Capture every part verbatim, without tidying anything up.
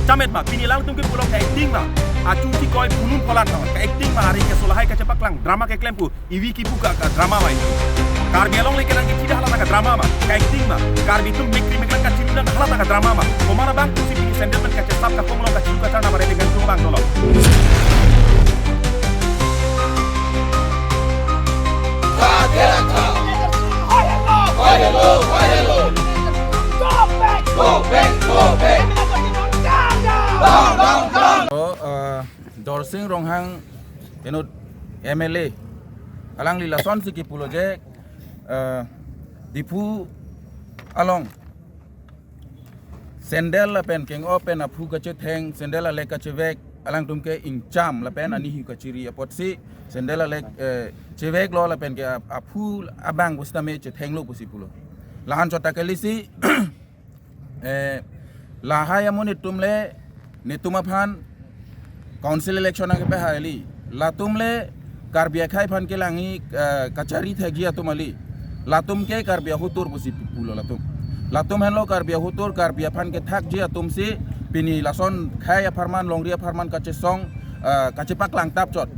Jamet ma, pini alangtum ke pulo ka-acting ma. Achu ti koi punun polat ma, ka-acting ma, hari ke solahai kachepaklang drama keklem pu, ivi kipu ka, ka drama ma. Karbi Anglong le kelang ke tidak halata ka drama ma, ka-acting ma. Karbi atum mekri meklang kachiruna halata ka drama ma. Komat abang pusi pini sandal pen kachesap kapong long kachiru kacharna bare dengan tung bang dolo. Oh, eh, Dorsing Ronghang inut M L A. Alangli lasonsi kipulo je, eh, Diphu along sandal lapen keng-o pen aphu kachetheng, sandal alek kachevek, alangtum ke ingcham lapen anihu kachiri apotsi, sandal alek, eh, cheveklo lapen ke ap-, aphu abang pusitame chethenglo pusi pulo. La-an chot ta kalisi, eh, lahai amonit atum le netum aphan council election nangkepahai kali. Latum le Karbi akhei aphan kelangji, eh, kachari thekji atum kali. Latum ke Karbi ahotur pusi pulo latum. Latum henlo Karbi ahotur, Karbi aphan kethakji atumsi pini lason khei apharman, longri apharman kachesong, eh, kachepaklang tap chot.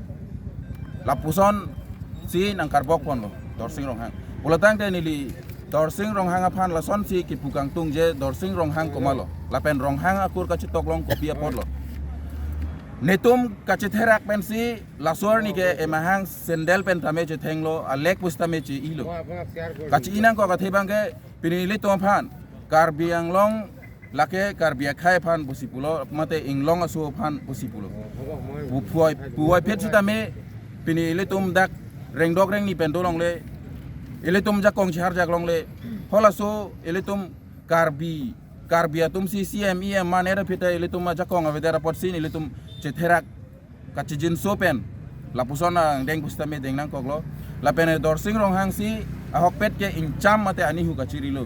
Lapusonsi nangkarbok ponlo Dorsing Ronghang. Pulotangte neli Dorsing Ronghang aphan lasonsi kipu kangtung je Dorsing Ronghang komatlo. Lapen Ronghang akur kachetok long kopi apotlo. Netum kachetherak pensi laso arni ke emahang sandal pen tame chethenglo, alek pusitame che-ilo. Kachi-i nangkok athe abang ke pini ilitum aphan Karbi Anglong lake Karbi akhei aphan pusi pulo, mate inglong aso aphan pusi pulo. Pu-, puvoiphit sitame pini ilitum dak rengdok rengni pen dolongle, ilitum jakong chihar jak longle. Halaso ilitum Karbi, Karbi atumsi C M, E M mane ra phita ilitum ajakong avedet apotsi ilitum chetherak kachijinso pen lapuson angdeng pusitame deng nangkoklo. Lapen Dorsing Ronghangsi ahokpet ke ingcham mate anihu kachirilo.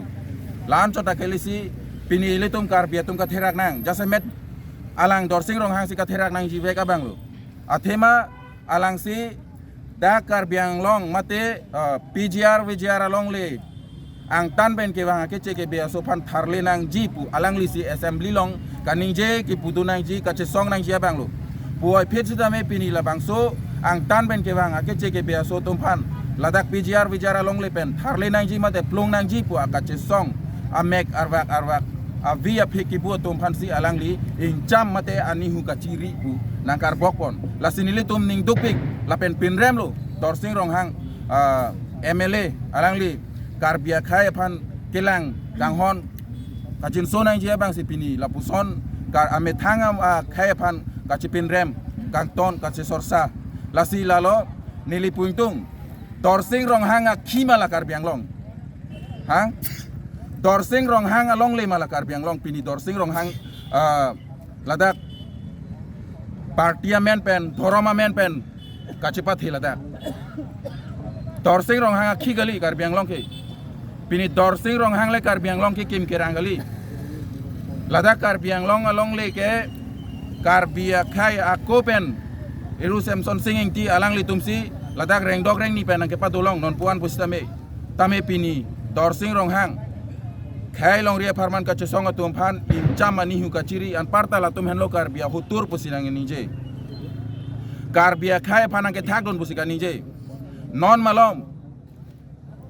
La-an chot ta kalisi pini ilitum Karbi atum katherak nang, jasemet alang Dorsing Ronghangsi katherak nangjivek abanglo. Athema alangsi dak Karbi Anglong mate, eh, P G R, V G R alongle angtan pen kevang akeche kebe aso aphan tharle nangji pu alanglisi assembly along kaningje kipudun nangji, kachesong nangji abanglo. Puvoiphit sitame pini labangso angtan pen kevang akeche kebe aso atum aphan ladak P G R, V G R alongle pen tharle nangji mate plung nangji pu akachesong amek arvak arvak avi aphi kipu atum aphansi alangli ingcham mate anihu kachiri pu nangkarbok pon. Lasi nelitum ning dukpik lapen pinremlo Dorsing Ronghang, ah, M L A alangli Karbi akhei aphan kelang kanghon kachinso nangji abangsi pini lapuson kar amethang am, ah, akhei aphan kachipinrem kangton kachisorsa. Lasi lalo neli pu ingtung, Dorsing Ronghang akhi ma la Karbi Anglong? Ha? Dorsing Ronghang alongle ma la Karbi Anglong? Pini Dorsing Ronghang, ah, ladak party amen pen, dhorom amen pen kachepathe ladak. Dorsing Ronghang akhi kali Karbi Anglong ke? Pini Dorsing Ronghang le Karbi Anglong kekim kerang kali? Ladak Karbi Anglong alongle ke Karbi akhei ako pen Eru Semsonsing Ingti alanglitumsi ladak rengdok rengni pen nangkepadolong non puan pusitame. Tame pini Dorsing Ronghang khei longri apharman kachesong atum aphan ingcham anihu kachiri, anparta latum henlo Karbi ahotur pusi nangningje. Karbi akhei aphan nangkethakdun pusi kaningje. Non malom,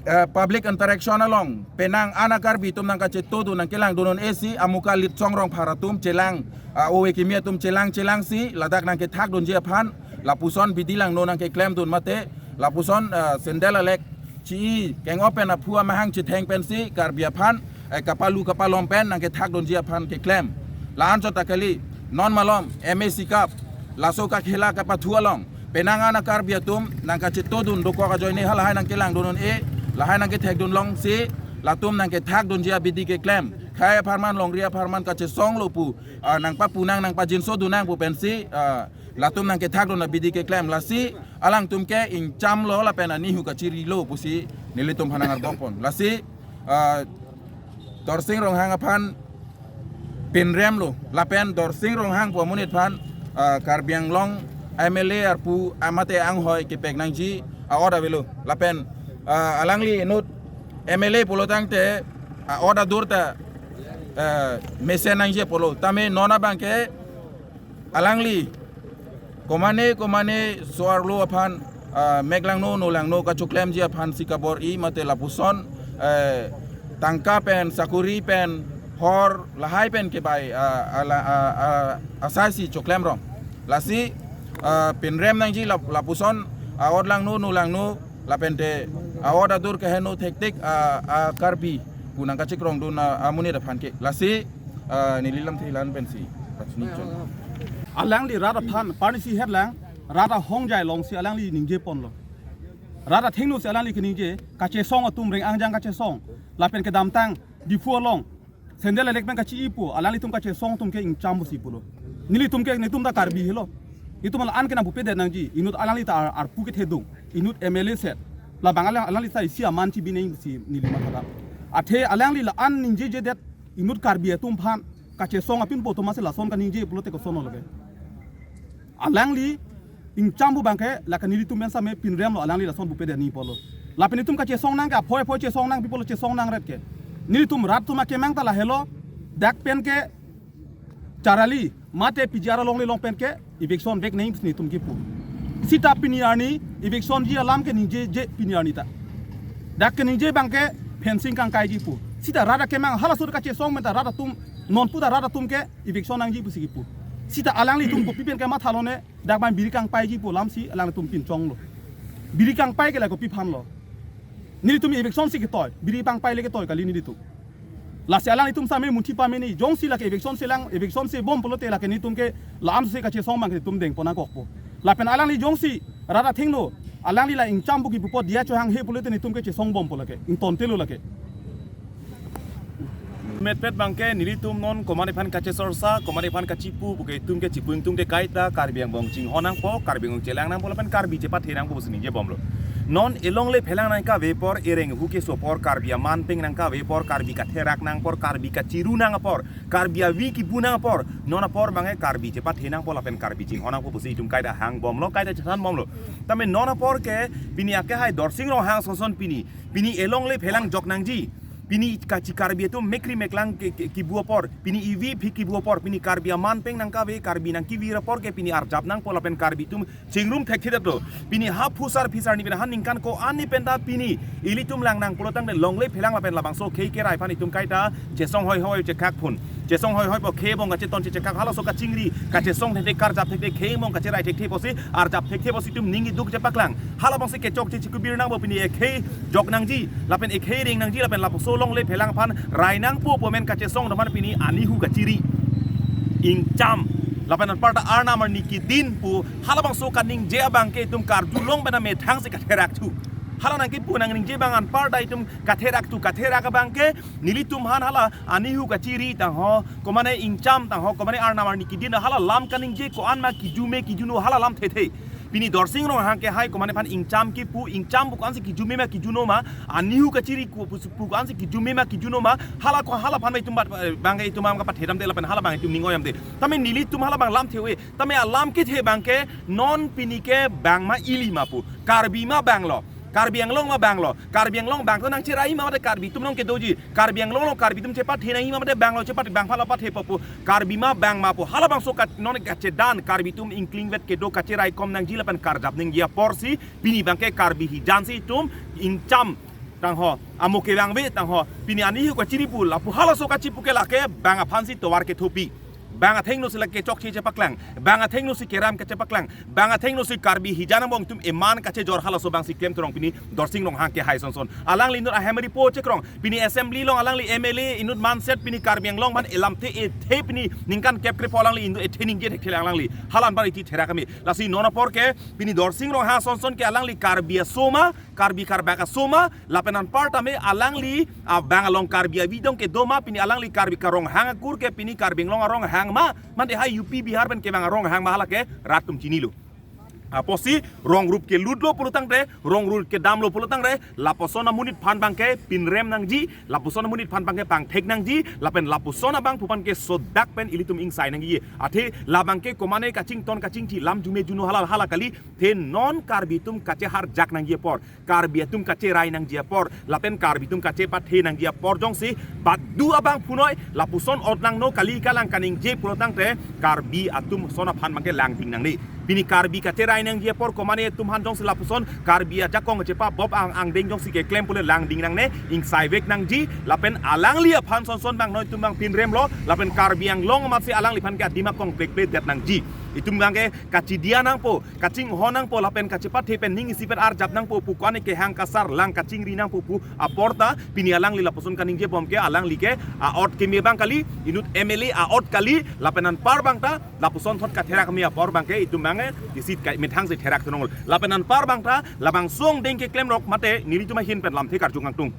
eh, public interaction along penang ana Karbi atum nangkachetodun nangkelangdun un-e si amuka Litsong Rongphar atum chelang, ah, ove kimi atum chelang chelangsi ladak nangkethakdunji aphan lapuson bidi langno nangkeklemdun mate lapuson, eh, sandal alek chi-i, keng-o pen aphu amahang chetheng pensi Karbi aphan, eh, kapalu kapalom pen nangkethakdunji aphan keklem. La-an chot ta kali, non malom M A C cup laso kakhela kapathu along penang ana Karbi atum nangkachetodun dokok ajoine halahai nangkelangdun un-e, lahai nangkethekdun longsi latum nangkethakdunji abidi keklem. Khei apharman longri apharman kachesonglo pu, ah, nangpapunang nangpajinsodun nang pu pensi, ah, latum nangkethakdun abidi keklem. Lasi alangtum ke ingchamlo lapen anihu kachirilo pusi nelitum aphan nangkarbok pon. Lasi, ah, Dorsing Ronghang aphan pinremlo lapen Dorsing Ronghang pu amonit aphan, ah, Karbi Anglong M L A arpu amate anghoi kepek nangji a-ot avelo lapen, ah, alangli inut M L A pulotangte a-ot adur ta eh, mesen nangji apotlo. Tame non abangke alangli komane komane so-arlo aphan, ah, meklangno nolangno kachoklemji aphansi kabor-i mate lapuson, eh, tangka pen, sakuri pen, hor lahai pen kebai, ah, ala, ah, ah, asaisi choklemrong. Lasi, ah, pinrem nangji lap-, lapuson, ah, a-ot langno nolangno lapente a-ot adur keheno thektik, ah, ah, Karbi pu nangkachekrongdun, ah, amonit aphan ke. Lasi, ah, neli lamthe la-an pensi pachini chon. Alangli rat aphan parnisi hetlang, rat ahongjai alongsi alangli ningjeponlo. Rat athengnosi alangli keningje, kachesong atum reng angjang kachesong. Lapen kedamtang Diphu along sandal elek pen kachi-i pu, alanglitum kachesong atum ke ingcham pusi pulo. Nelitum ke, netum ta Karbi helo. Itum la-an ke nangpupedet nangji, inut alangli ta ar-, arpu kethedung, inut M L A set. Labang alang, alangli ta isi aman chibi nangji si neli matha dam. Athe alangli la-an ningjejedet, inut Karbi atum aphan kachesong apin pu atum masi lason kaningje pulote kosonlo ke. Alangli ingcham pu abangke, lake nelitum pen same pinremlo, alangli lason pupedet nangji apotlo. Lapen itum kachesong nang ke, aphoi aphoi chesong nang pi pulo chesong nangret ke. Nelitum rat atum akemang ta lahelo, dak pen ke Charali mate P G R alongle along pen ke eviction vek nangji pusi netum kipu. Sita pini arni evictionji alam keningjeje pini arni ta. Dak keningje abangke fencing kangkaiji pu. Sita rat akemang halaso kachesong pen ta rat atum, non pu ta rat atum ke eviction nangji pusi kipu. Sita alanglitum kopi pen kemathalo ne, dak abang biri kangpaiji pu alamsi alanglitum pinchonglo. Biri kangpai ke la kopi aphanlo? Nelitum eviction si ketoi, biri pangpai le ketoi kali nelitum. Lasi alanglitum same munthi pame nangji, jongsi lake eviction si lang, eviction si bom pulote lake netum ke la-an si kachesong abangke netum dengpon nangkokpo. Lapen alangli jongsi rat athengno, alangli la ingcham pu kipu apot diya chohanghe pulote netum ke chesong bompo lake, ingtontelo lake. Metpet abangke nelitum non komane aphan kachesorsa, komane aphan kachipu, puke itum ke chipu ingtung ke kaita, Karbi angbong chinghon nangpo, Karbi angbong chelang nangpo, lapen Karbi chepathe nangpo pusi ningjebomlo. Non elongle phelang nangkave apor, ereng hu keso apor, Karbi aman peng nangkave apor, Karbi katherak nang apor, Karbi kachiru nang apor, Karbi avi kibu nang apor, non apor abangke Karbi chepathe nangpo lapen Karbi chinghon nangpo pusi itum kaita hangbomlo, kaita chethanbomlo. Tame non apor ke pini akehai Dorsing Ronghang sonson pini, pini elongle phelang jok nangji. Pini kachi Karbi atum mekri meklang ke, ke, kibu apor, pini ivi phi kibu apor, pini Karbi aman peng nangkave, Karbi nangkivir apor ke pini arjap nangpo lapen Karbi atum chingrum thekthedetlo. Pini ha phusar phisar ni pini ha ningkan ko-an ni penta pini ilitum lang nang pulotangte longle phelang lapen labangso khei kerai aphan itum kaita chesong hoihoi chekak phun. Chesong hoihoi po khei angbong kacheton chechekak halaso kachingri, kachesong thekthek karjap thekthek khei angbong kacherai thekthe pusi, arjap thekthe pusi itum ning iduk chepaklang. Halabangsi kechokche chikubir nangpo pini ekhei jok nangji, lapen ekhei reng nangji, lapen lapuson longle phelang aphan rai nangpo pu amen kachesong atum aphan pini anihu kachiri. Ingcham. Lapen anparta arnam arni kedin pu halabangso kaningje abangke itum karjulong pen amethang si katherak thu. Hala nangkipu nangningje abang anparta itum katherak thu, katherak abangke nelitum aphan hala anihu kachiri tangho, komane ingcham tangho, komane arnam arni kedin hala lam kaningje ko-an ma kijume kijuno hala lam thethe. Pini Dorsing Ronghang kehai komane aphan ingcham kipu, ingcham pu ko-ansi kijume ma kijuno ma, anihu kachiri ko pu, pu ko-ansi kijume ma kijuno ma, hala ko hala aphan ma itum bat, eh, abangke itum abang kapathedamde lapen hala abang itum ning-oi-amde. Tame nelitum hala abang lam the-e, tame alam kethe abangke non pini ke bang ma ili ma pu, Karbi ma banglo, Karbi Anglong ma banglo, Karbi Anglong bang to nangcherai ma mate Karbi atum nong kedoji, Karbi Anglong along Karbi atum chepathe nangji ma mate banglo chepathe, bang aphan la pathepo pu, Karbi ma bang ma pu, halabangso kat non kachedan Karbi atum ingklingvet kedo kacherai kom nangji lapen karjap nangji aporsi, pini abangke Karbi hijan si itum ingcham tangho, amo kevangve tangho, pini anihu kachiri pu lapu halaso kachipu ke lake bang aphansi tovar kethopi. Bang athengno si lake chokche chepaklang, bang athengno si keram kachepaklang, bang athengno si Karbi hijan angbong atum eman kachejor halaso abangsi klem throng pini Dorsing Ronghang kehai sonson. Alangli inut ahem ripo chekrong, pini assembly along alangli M L A inut manset pini Karbi Anglong aphan elamthe ethe pini ningkan kep krepho alangli inut ethe ningje thekthe alangli. Hala anpar iti therak kami. Lasi non apor ke pini Dorsing Ronghang sonson ke alangli Karbi aso ma, Karbi karbak aso ma, lapen anparta me alangli abang along Karbi avi dong kedo ma, pini alangli Karbi karonghang akur ke pini Karbi Anglong aronghang ma, mate ha U P Bihar pen kevang aronghang ma hala ke rat atum chinilo. Apotsi rong rup kelutlo pulotangte, rong rup kedamlo pulotangte, lapuson amonit aphan abangke pinrem nangji, lapuson amonit aphan abangke pangthek nangji, lapen lapuson abangphu aphan ke sodak pen ilitum ingsai nangji. Athe labangke komane kachington kachingthi lam jume juno hala hala kali, athe non Karbi atum kacheharjak nangji apor, Karbi atum kacherai nangji apor, lapen Karbi atum kachepathe nangji apor jongsi badu abangphu noi, lapuson ot langno kali kalang kaningje pulotangte Karbi atum ason aphan abangke langding nangne. Pini Karbi kacherai nangji apor komane atum aphan jongsi lapuson Karbi ajakong chepa bop ang angdeng jongsi keklem pule langding nangne, ingsai vek nangji, lapen alangli aphan sonson abang noi atum abang pinremlo, lapen Karbi Anglong amatsi alangliphan ke adim akong plek plek det nangji. Itum abangke kachidia nangpo, kachinghon nangpo, lapen kachepathe pen ning isi pen arjap nangpo pu, kone kehang kasar lang kachingri nangpo pu aporta pini alangli lapuson kaningje bom ke alangli ke a-ot keme abang kali, inut M L A a-ot kali, lapen anpar abangta lapuson thot katherak me apor abangke itum abangke isi kai methang si therak thunong. Lapen anpar abangta labangso angdeng keklemrok mate nelitum ahin pen lamthe karju kangtung.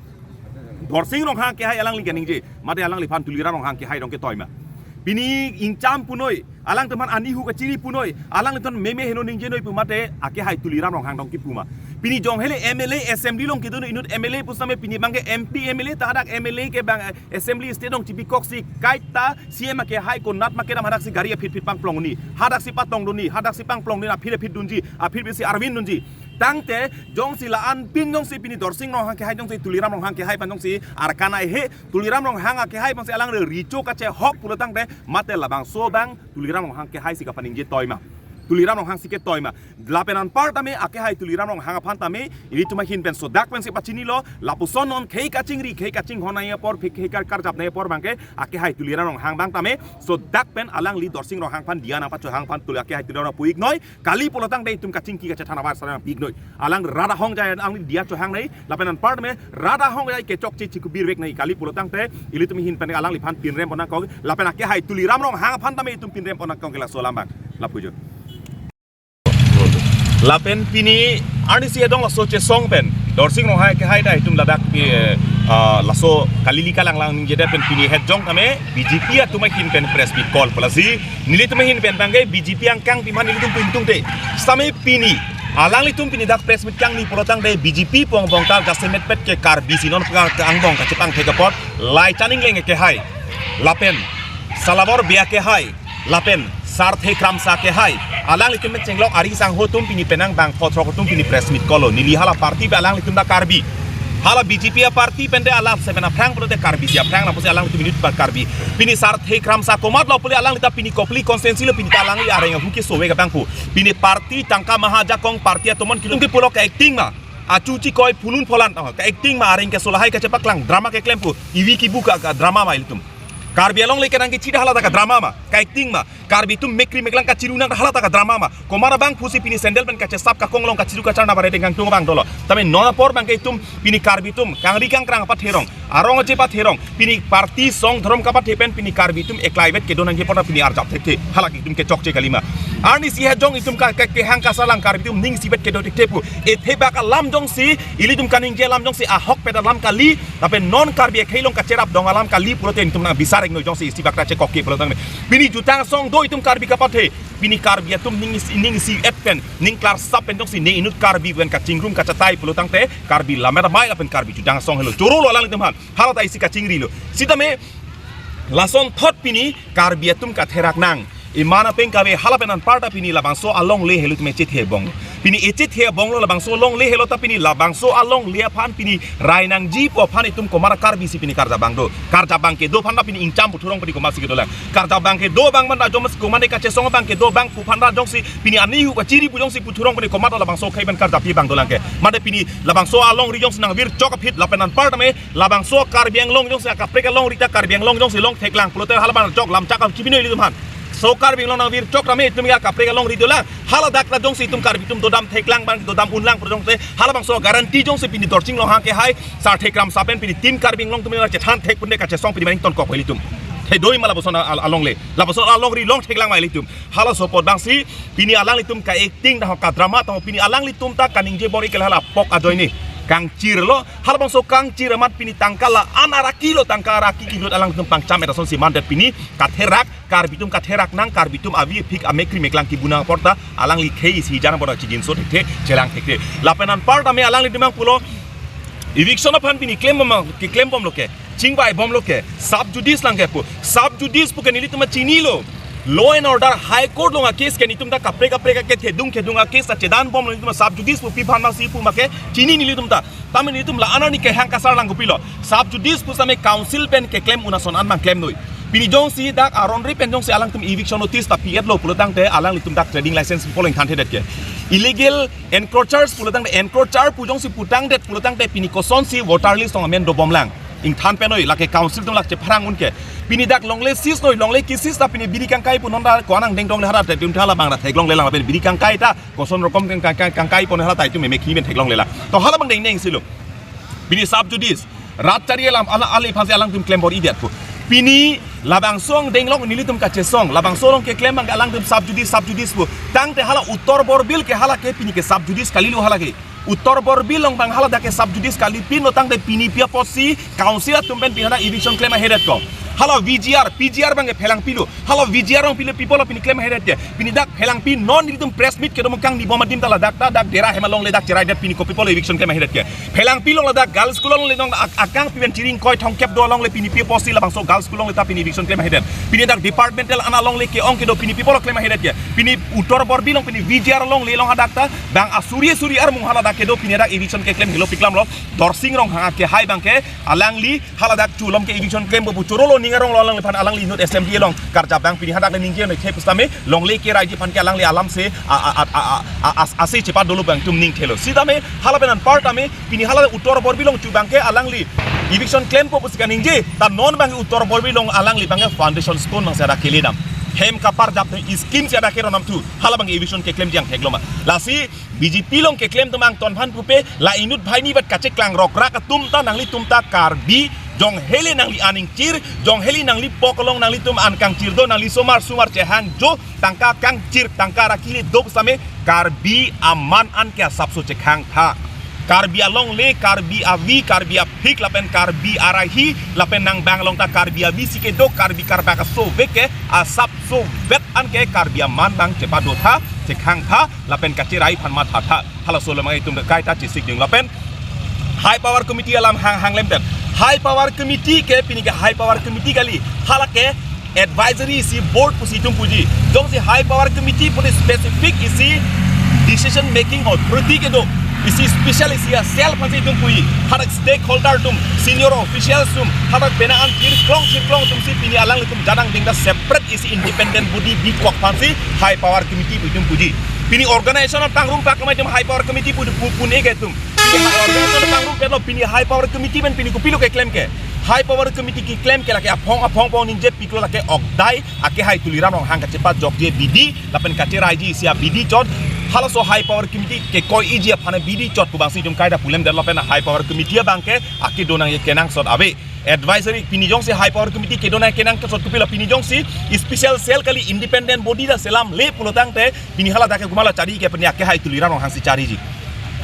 Dorsing Ronghang kehai alangli kaningje, mate alangliphan Tuliram Ronghang kehai dong ketoi ma? Pini ingcham punoi, alangtum aphan anihu kachiri punoi, alanglitum meme heno ningje noi pu mate akehai Tuliram Ronghang dong kipu ma? Pini jong hele M L A assembly along kedo inut M L A pusitame pini abangke M P M L A ta hadak M L A ke abang, eh, assembly state along chibikoksi kaita C M akehai konat ma kedam hadaksi gari aphit phit pangplong ni, hadaksi patong dun ni, hadaksi pangplong ni, aphit aphit dunji, aphit besi arvin dunji. Tangte jongsi la-an pin jongsi pini Dorsing Ronghang kehai jongsi Tuliram Ronghang kehai aphan jongsi arkanai he, Tuliram Ronghang akehai aphansi alangli richo kachehok pulotangte mate labangso abang Tuliram Ronghang kehai si kapaningje toi ma? Tuliram Ronghang si ketoi ma? Lapen anpar tame akehai Tuliram Ronghang aphan tame ilitum ahin pen sodak pensi pachinilo, lapuson non khei kachingri khei kachinghon nangji apor, phik khei kar karjap nangji apor abangke akehai Tuliram Ronghang abang tame sodak pen alangli Dorsing Ronghang aphan dia nangpachohang aphan Tuli akehai Tuliram Ronghang pu-ik noi. Kali pulotangte itum kachingki kachethan abar sarang pi-ik noi. Alang rat ahongjai alangli dia chohang nai, lapen anpar tame rat ahongjai kechokche chikubir vek nai. Kali pulotangte ilitum ahin pen alangliphan pinrem pon nangkok, lapen akehai Tuliram Ronghang aphan tame itum pinrem pon nangkok ke laso alam abang. Lapu jo. Lapen pini arnisi adong laso chesong pen Dorsing Ronghang kehai ta itum ladak pi, eh, ah, laso kalili kalang lang ningjedet pen pini het jong tame B J P atum ahin pen press meet call pu lasi nelitum ahin pen abangke B J P angkang piman nelitum pintung te. Sitame pini alanglitum pini dak press meet kangni pulotangte B J P pu angbong ta jasemet pet ke Karbi si non ka, ka angbong kachepangthek apot Laichan Engleng kehai, lapen Salabor Bey kehai, lapen Sarthe Kramsa kehai, alanglitum pen chenglok aring sangho atum pini penang bang photrok atum pini press meet call lo. Neli hala party pen alanglitum ta Karbi, hala B J P aparty pen te alap seven aphrang pulote Karbi si aphrang, lapusi alanglitum inut pa Karbi. Pini Sarthe Kramsa komatlo pule alangli ta pini Kopili constituency lo, pini ta alangli areng ahu keso vek abang pu. Pini party tangka maha ajakong party atomon kitum ke pulo ka-acting ma? Achu chikoi phulun pholan, oh, ka-acting ma, areng keso lahai kachepaklang, drama keklem pu, ivi kibu ka, ka drama ma ilitum? Karbi Anglong le kenang kechida hala ta ka drama ma, ka-acting ma? Karbi atum mekri meklang kachiru nang hala ta ka drama ma? Komat abangphusi pini sandal pen kachesap kakong along kachiru kachar na bare tengkang tung abang dolo. Tame non apor abangke itum pini Karbi atum kangri kangkrang apathe rong, arong aje apathe rong, pini party song dhorom kapathe pen pini Karbi atum eklai vet kedo nangji apot pini arjap thekthe. Halake itum kechokche kali ma? Arnisi het jong itum ka, ka, kehang kasar lang Karbi atum ning isi vet kedo thekthe pu. Ethe bak alam jongsi, ilitum kaningje alam jongsi ahokpet alam kali, lapen non Karbi akhei along kacherap dong alam kali pulote itum nang bisar iknoi jongsi isi bak ta chekok ke pulotangte. Pini jutang asong do itum Karbi kapathe. Pini Karbi atum ning isi, ning isi-et pen, ning klarsap pen jongsi ne inut Karbi pen kachingrum kachatai pulotangte Karbi lammet amei lapen Karbi jutang asong helo, choro lo alanglitum aphan. Hala ta isi kachingri lo. Sitame lason thot pini Karbi atum katherak nang. Iman apeng kave hala pen anparta pini labangso alongle helo tame chethe bong. Pini echethe bonglo labangso alongle helo ta pini labangso alongle aphan pini rai nangji pu aphan itum komat Karbi si pini karjap abang do. Karjap abang kedo aphan ta pini ingcham puthurong pini komat si kedo lang. Karjap abang kedo abang man ta jom si komat kachesong abang kedo abangphu aphan ta jongsi pini anihu kachiri pu jongsi puthurong pini komat labangso khei pen karjap abang dolang ke. Mate pini labangso alongri jongsi nangvirchok aphi lapen anpar tame labangso Karbi Anglong jongsi akaprek alongri ta Karbi Anglong jongsi long theklang pulote hala abang chok lamchak kam chibinoi ilitum aphan. So Karbi Anglong nangvirchok tame itum ya kaprek alongri dolang. Hala dak ta jongsi itum Karbi atum dodam theklang abang dodam unlang pu jongsi hala abangso guarantee jongsi pini Dorsing Ronghang kehai Sarthe Kramsa pen pini team Karbi Anglong atum chethan thek pune kachesong pini maning tonkok ilitum. Thedoi ma lapuson al-, alongle. Lapuson alongri long theklang ma ilitum. Halaso apot abangsi pini alanglitum ka-acting ta ho ka drama ta ho pini alanglitum ta kaningje bor-i ke hala pok ajoine. kangchirlo, halabangso kangchir amat pini tangka la-an araki lo, tangka araki ke inut alangtum pangcham-et asonsi mandet pini katherak, Karbi atum katherak nang, Karbi atum avi aphik amekkri meklang kibunang apor ta alangli khei isi jan apor ta chijinso thekthe, chelang thekthe. Lapen anparta me alanglitum nangpulo, eviction aphan pini klembom, keklembomlo ke, chingvaibomlo ke, sub judice lang ke pu. Sub judice pu ke nelitum chinilo. Law and order High Court along a-case ke nelitum ta kaprek kaprek ke thedung thedung a-case ta chedanbomlo nelitum, sub judice pu pi aphan masi pu ma ke chini nelitum ta. Tame nelitum la-an arni kehang kasar lang kopilo. Sub judice pu same council pen keklem un ason an abang klemnoi. Pini jongsi dak aron ri pen jongsi alangtum eviction notice ta pi-etlo pulo tangte alanglitum dak trading license pu polang thanthedet ke. Illegal encroachers pulo tangte, encroacher pu jongsi pu tangdet pulo tangte pini kosonsi voter list along amen dobomlang. Ingthan penoi, lake council atum lake chepharang un ke. Pini dak longle seize noi, longle ke-seize ta pini biri kangkai pu non ta ko-an angdeng dongle harat atum thala bang ta theklonglelang, lapen biri kangkai ta koson rokom kang, kang, kang, kangkai pon hala ta itum meme khi men theklonglelang. To hala bang dengdeng silo. Pini sub judice, rat chari alam, ala, aliphansi alangtum klem bor-idet pu. Pini labangso angdeng along nelitum kachesong, labangso along keklem abang alangtum sub judice, sub judice pu. Tangte hala Uttar Borbil ke hala ke pini ke sub judice kalilo hala ke. Uttar Borbil along abang hala dak ke sub judice kalipinlo tangte pini pi apotsi council atum pen pini hala eviction klem ahedet ko. Hala V G R, P G R abang ke phelangpilo. Hala V G R along pilo people pini klem ahedet ke. Pini dak phelangpi non nelitum press meet kedo mukang ni bom adim ta ladak ta dak dera hem along le dak cherai det pini ko people eviction klem ahedet ke. Phelangpi along ladak girls school along le nong ak-, akangpi pen chiring koi thongkep do along le pini pi apotsi labangso girls school along le ta pini eviction klem ahedet. Pini dak departmental an along le ke-ong kedo pini people klem ahedet ke. Pini Uttar Borbil along pini V G R along le along hadak ta bang asuri suri armung hala dak kedo pini dak eviction keklem helo piklamlo. Dorsing Ronghang akehai abang ke alangli hala dak chulom ke eviction klempo pu chorolo ning aronglo alangliphan alangli inut assembly along karjap abang pini hadak le ningje noi the pusitame longle keraiji aphan ke alangli alam se a, a, a, a, a, a, as-, ase chepadolo abang itum ning thelo. Sitame hala pen anparta me pini hala Uttar Borbil along chu abang ke alangli eviction klempo pusi kaningje ta non abang Uttar Borbil along alangli abang ke foundation stone abang si ada keledam. Hem kaparjap ne scheme si ada keronam thu hala abang eviction keklemji angthek lo ma. Lasi B J P along keklem atum angton aphan pupe la inut banghini vet kacheklang rokrak atum ta nanglitum ta Karbi jongheli nangli aning chir, jongheli nangli pok along nanglitum an kangchir do, nangli somar sumar chehang jo, tangka kangchir, tangka araki le do same Karbi aman an ke asapso chekhang tha. Karbi alongle, Karbi avi, Karbi aphik, lapen Karbi arahi, lapen nang bang along ta Karbi avi si kedo, Karbi karbak aso vek ke asapso vet an ke Karbi aman abang chepado tha, chekhang tha, lapen kacherai aphan matha tha. Halaso alam itum kaita chesik jeng lapen High Power Committee alam hang hang lemdet. High Power Committee ke pini ke High Power Committee kali. Hala ke advisory isi board pusi itum puji. Jongsi High Power Committee puni specific isi decision making authority kedo. Isi special isi a-cell aphansi itum puji. Hadak stakeholder atum, senior officials atum, hadak pena an chirklong chirklong atum si pini alanglitum jadang dingda separate isi independent body bikok aphansi High Power Committee pu itum puji. Pini organization apangrum pak kemai itum High Power Committee pu pu pune ke itum. Pini organization apangrumpetlo, pini High Power Committee pen pini kopilo keklem ke. High Power Committee keklem ke lake aphong aphong pon ningje piklo lake okdai akehai Tuliram Ronghang kachepajokji abidi lapen kacheraiji isi abidi chot. Halaso High Power Committee kekoi-iji aphan abidi chot pu abangsi itum kaita pulemdet lapen High Power Committee abang ke akedo nangji kenangsot ave. Advisory pini jongsi High Power Committee kedo nangji kenangsot kopilo, pini jongsi special cell kali, independent body ta selamle pulo tangte pini hala dak ke komat la chari ke pini akehai Tuliram Ronghang si chariji.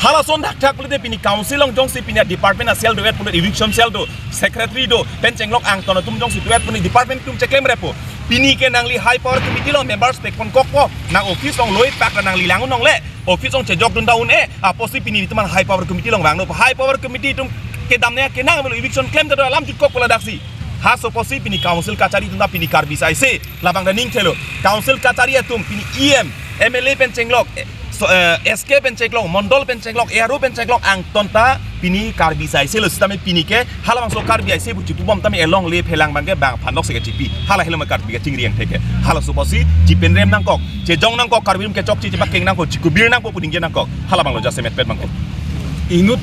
Halason thakthak pulote pini council along jongsi pini department a-cell do-et pulo, eviction cell do, secretary do, pen chenglok angton atum jongsi do-et pini department atum cheklem repo. Pini ke nangli High Power Committee along members pekpon kokpo, nang office along loi pak nangli lang un longle. Office along chejokdun ta un-e, apotsi pini itum an High Power Committee along vangno. High Power Committee atum kedam ne kenang melo eviction klemdet alam jutkok pu ladaksi. Halaso apotsi pini council kachari atum ta pini Karbi sai se labang ta ning thelo. Council kachari atum pini E M, M L A pen chenglok, eh, so, eh, S K pen chenglok, Mondol pen chenglok, A R O pen chenglok angton ta pini Karbi sai se lo sitame pini ke halabangso Karbi aise pu chipubom tame alongle phelang abang ke bang aphan lok se kachipi. Hala helo ma Karbi kachingri angthek ke. Halaso apotsi chipenrem nangkok, chejong nangkok, Karbi atum kechokche chepakeng nangkok, chikubir nangkok, pudingje nangkok. Halabang lo jasemet pet bangkok. Inut.